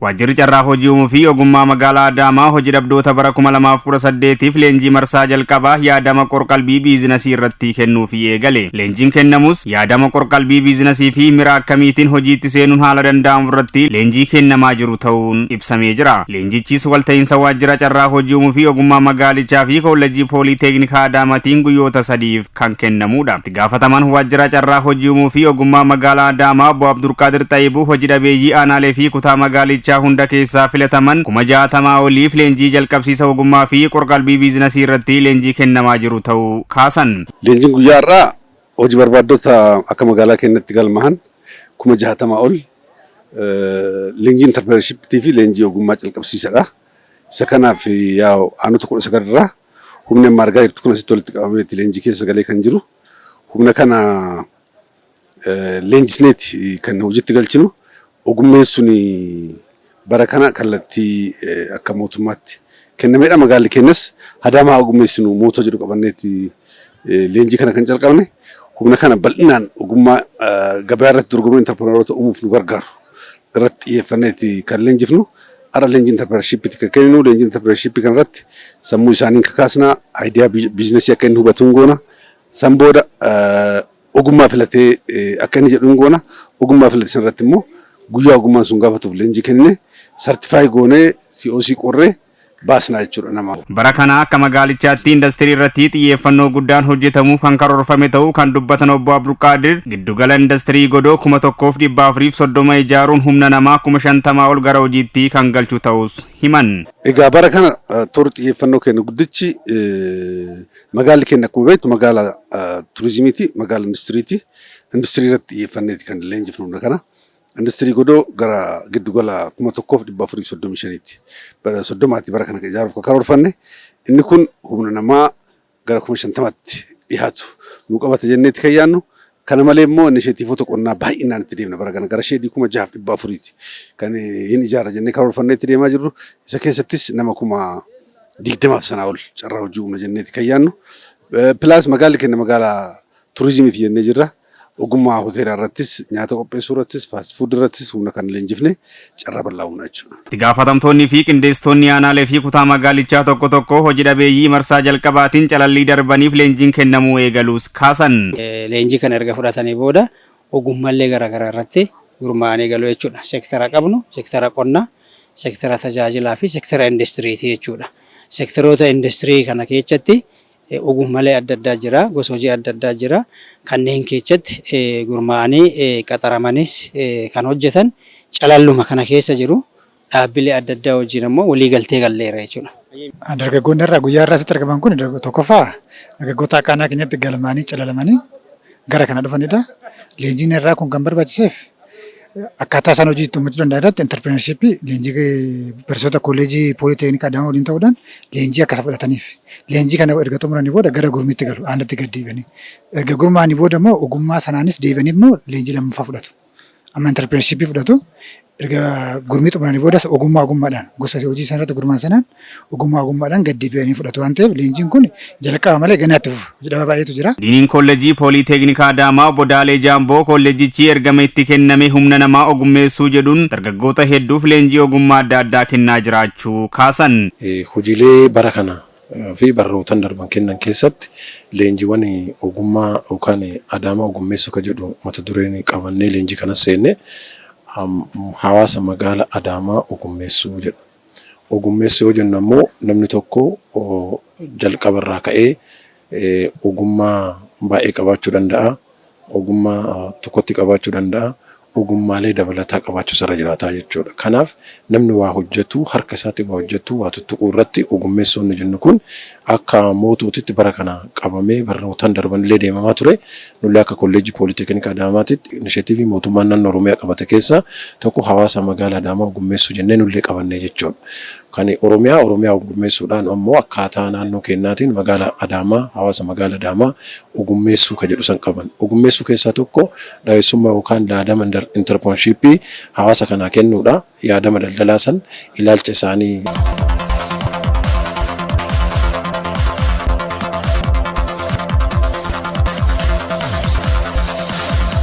Waajjirri carraa hojii uumuu fi ogummaa magaalaa Adaamaa hojii dhabdoota bara 2018f leenjii marsaa jalqabaa yaadama qorqalbii biizinasii irratti kennuufii eegale. Leenjiin kennamus yaadama qorqalbii biizinasii fi mira akkamiitiin hojiitti seenuun haala danda'amu irratti leenjii kennamaa jiru ta'uun ibsamee jira. Leenjichis walta'iinsa waajjira carraa hojii uumuu fi ogummaa magaalichaa fi koolleejjii poolii teeknikaa Adaamaatiin guyyoota sadiif kan kennamudha. Itti gaafatamaan waajjira carraa hojii uumuu fi ogummaa magaalaa Adaamaa obbo Abdulqaadir Xayibuu hojii dhabeeyyii aanaalee fi kutaa magaalichaa hunda keessaa filataman 60,000 oliif leenjii jalqabsiisa ogummaa fi qorqalbii biizinasii irratti leenjii kennamaa jiru ta'uu kaasan. Leenjiin guyyaa har'aa hojii barbaaddota akka magaalaa keenyatti galmahan 60,000 ol leenjii intarpireenarshippii fi leenjii ogummaa calqabsiisadha. Isa kanaaf yaa'u aanota 19 irraa humni amma argaa jirtu kun asitti walitti qabameeti leenjii keessa galee kan jiru. Humna kana leenjisneeti kan hojiitti galchinu. Ogummeessuun bara kana kallattii akka mootummaatti kennameedha. Magaalli keenyas Adaamaa ogummeessinu mootoo jedhu qabanneeti leenjii kana kan calqabne. Humna kana bal'inaan ogummaa gabaa irratti dorgomuu intarpireenaroota uumuuf nu gargaaru irratti xiyyeeffanneeti kan leenjifnu. Har'a leenjii intarpireenarshiippiitti kan kenninu. Leenjii intarpireenarshiippii kanarratti sammuu isaanii kakaasna, aayidiyaa biizinasii akka inni hubatu hin goona. San booda ogummaa filatee akka inni jedhu hin goona. Ogummaa filate sanarratti immoo guyyaa ogummaan sun gaafatuuf leenjii kennine certify goonee COC qorree baasnaa jechuudha nama. Bara kana akka magaalichaatti indastirii irratti xiyyeeffannoo guddaan hojjetamuuf kan karoorfame ta'uu kan dubbatan obbo Abdulqaadir giddugala indastirii godoo 1,430 ijaaruun humna namaa 50,000 ol gara hojiitti kan galchu ta'us himan. Egaa bara kana toorri xiyyeeffannoo keenya guddichi magaalli keenya akkuma beektu magaala turizimiiti, magaala industiriiti. Industirii irratti xiyyeeffanneeti kan leenjifnu humna kana. Industirii godoo gara giddugala 1,435ti. Soddomaatti bara kana ijaaruuf kan karoorfanne. Inni kun humna namaa gara 50,000tti dhiyaatu nu qabata jenneeti kan yaadnu. Kana malee immoo inisheetiivota qonnaa baay'inaan itti deemna bara kana gara sheedii 6,400ti kan hin ijaarra jennee karoorfannee itti deemaa jirru. Isa keessattis nama 20,000f sanaa ol carraa hojii uumna jenneeti kan yaadnu. Plus magaalli keenya magaalaa turizimiiti jennee jirra. Ogummaa hoteelaa irrattis, nyaata qopheessuu irrattis, fast food irrattis humna kan leenjifne carraa bal'aa uumna jechuudha. Itti gaafatamtoonni fi qindeessitoonni aanaalee fi kutaa magaalichaa tokko tokko hojii dhabeeyyii marsaa jalqabaatiin calallii darbaniif leenjiin kennamuu eegaluus kaasan. Leenjii kana erga fudhatanii booda ogummallee garaagaraa irratti gurmaa'anii galu jechuudha. Seektara qabnu, seektara qonnaa, seektara tajaajilaa fi seektara industiriiti jechuudha. Seektaroota industirii kana keessatti ogummalee adda addaa jira, gosa hojii adda addaa jira. Kanneen keessatti gurmaa'anii qaxaramanis kan hojjetan calalluma kana keessa jiru. Dhaabbilee adda addaa wajjin ammoo waliigaltee galleera jechuudha. Dargaggoonni har'a guyyaa har'aa asitti argaman kun tokkoffaa dargaggoota akka aanaa keenyatti galmaanii calalamanii gara kana dhufanidha. Leenjiin irraa kun kan barbaachiseef akkaataa isaan hojii itti uummachuu danda'an irratti intarpireenarshiippii leenjii barsiisota kolleejii poolii teeknikaa Adaamaa waliin ta'uudhaan leenjii akka isa fudhataniif. Leenjii kana erga xumuranii booda gara gurmiitti galu aanatti gad deebi'anii. Erga gurmaa'anii booda immoo ogummaa sanaanis deebi'anii immoo leenjii lammaffaa fudhatu. Amma intarpireenarshiippii fudhatu erga gurmii xumuranii boodas ogummaa ogummaadhaan gosa hojii isaan irratti gurmaa'an sanaan ogummaa ogummaadhaan gad deebi'anii fudhatu waan ta'eef leenjiin kun jalqaba malee ganaa itti fufa. Hojii dhabaa baay'eetu jira. Diiniin Kollejii Poolii Teeknikaa Adaamaa obbo Daalee Jaamboo kolleejjichi ergama itti kenname humna namaa ogummeessuu jedhuun dargaggoota hedduuf leenjii ogummaa adda addaa kennaa jiraachuu kaasan. Hojiilee bara kana fi barnootan darban kennan keessatti leenjiiwwan ogummaa yookaan Adaamaa ogummeessuu ka jedhu mata dureen qabannee leenjii kanas seenne hawaasa magaala Adaamaa ogummeessuu jedha. Ogummeessuu yoo jennu ammoo namni tokko jalqaba irraa ka'ee ogummaa baay'ee qabaachuu danda'a. Ogummaa tokkotti qabaachuu danda'a. Ogummaalee dabalataa qabaachuu isarra jiraata jechuudha. Kanaaf namni waa hojjetu harka isaatiin waa hojjetu waa tuttuquu irratti ogummeessuu inni jennu kun akka mootuutitti bara kana qabamee barnootaan darbanillee deemamaa ture. Nullee akka Kolleejjii Pooliteeknika Adaamaatitti inisheetiivii mootummaan naannoo Oromiyaa qabate keessaa tokko hawaasa magaala Adaamaa ogummeessuu jennee nullee qabannee jechuudha. Kan Oromiyaa Oromiyaa ogummeessuudhaan ammoo akkaataa naannoo keennaatiin magaala Adaamaa hawaasa magaala Adaamaa ogummeessuu ka jedhu san qaban. Ogummeessuu keessaa tokko dhaweessummaa yookaan yaadama intarpiroonarshiippii hawaasa kanaa kennuudha. Yaadama daldalaa san ilaalcha isaanii.